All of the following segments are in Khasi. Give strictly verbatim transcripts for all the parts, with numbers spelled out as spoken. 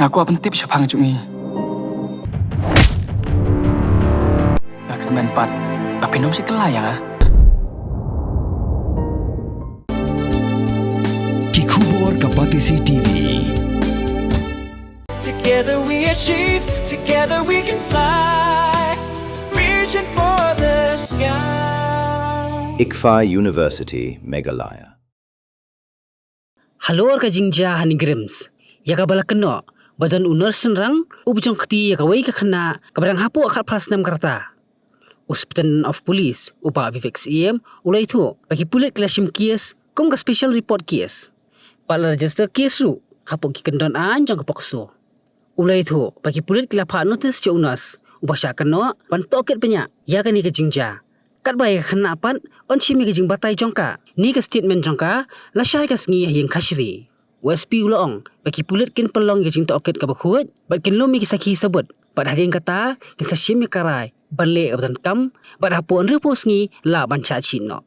Nga kwah pyntip shaphang jong i. Nga kyrmen pat ba phin ym shim kylla ïa nga. Ki khubor ka Batesi T V. Together we achieve, together we can fly. Reaching for the sky. ICFAI University, Meghalaya. Halor ka jingjia ha NEIGRIHMS, ïa kaba la kynnoh ba don u nurse shynrang uba jong kti ïa kawei ka khynnah kaba dang hapoh khatphra snem ka rta. U Superintendent of Police, u Bah Vivek Syiem, u la ïathuh ba ki pulit ki la shim case kum ka special report case bad la register case ruh hapoh ki kyndon aiñ jong ka POCSO. U la ïathuh ba ki pulit ki la phah notice sha u nurse uba shah kynnoh ban tohkit bniah ïa kane ka jingjia. Katba ïa ka khynnah pat yn shim ïa ka jingbatai jong ka ne ka statement jong ka lashai ka sngi ha ïing kashari. U S P u la ong ba ki pulit kin pynlong ïa ka jingtohkit kaba khuid bad kin lum ïa ki sakhi sabut bad hadien kata kin sa shim ïa ka rai ban leh kaba donkam bad hapoh hynriewphew sngi lah ban shah shitom noh.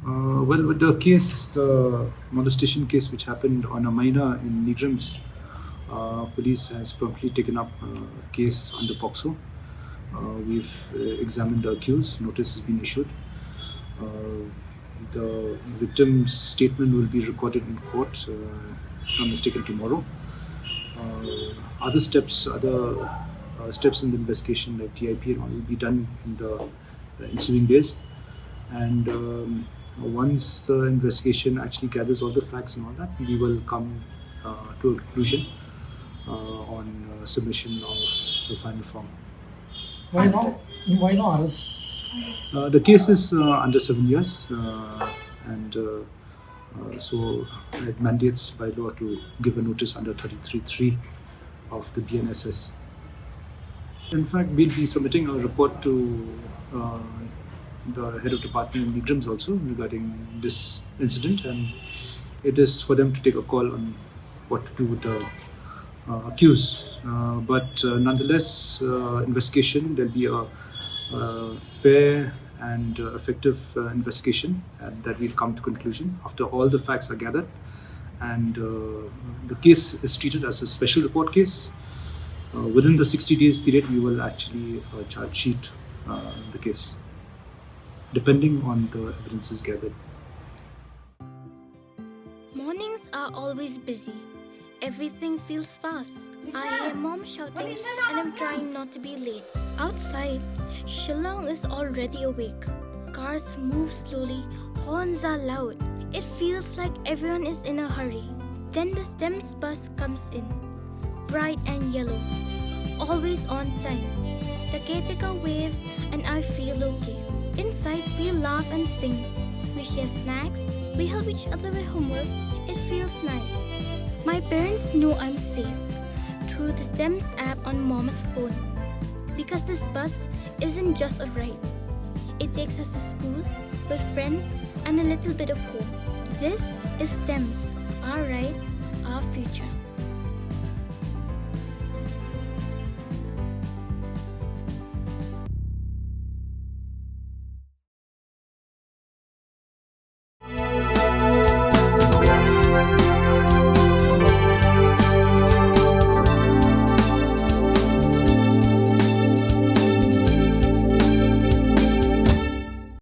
Uh, well, with the case, the molestation case which happened on a minor in NEIGRIHMS, uh, police has promptly taken up a case under POCSO. Uh, we've uh, examined the accused, notice has been issued. Uh, the victim's statement will be recorded in court. Uh, if I'm not mistaken, tomorrow. Uh, other steps, other uh, steps in the investigation, like T I P and all, will be done in the uh, ensuing days. And um, once the investigation actually gathers all the facts and all that, we will come uh, to a conclusion uh, on uh, submission of the final form. Why not? Why not arrest? Uh, the case is uh, under seven years, uh, and uh, uh, so it mandates by law to give a notice under thirty-three three of the B N S S. In fact, we'll be submitting a report to uh, the head of department in NEIGRIHMS also regarding this incident, and it is for them to take a call on what to do with the uh, accused. Uh, but uh, nonetheless, uh, investigation, there'll be a, uh fair and uh, effective uh, investigation, and that we'll come to conclusion after all the facts are gathered. And uh, the case is treated as a special report case. Uh, within the sixty days period, we will actually uh, charge sheet uh, the case, depending on the evidences gathered. Mornings are always busy. Everything feels fast. I hear mom shouting and I'm trying not to be late. Outside, Shillong is already awake. Cars move slowly, horns are loud. It feels like everyone is in a hurry. Then the STEMS bus comes in. Bright and yellow. Always on time. The caretaker waves and I feel okay. Inside, we laugh and sing. We share snacks. We help each other with homework. It feels nice. My parents know I'm safe through the STEMS app on mom's phone. Because this bus isn't just a ride, it takes us to school, with friends, and a little bit of hope. This is STEMS, our ride, our future.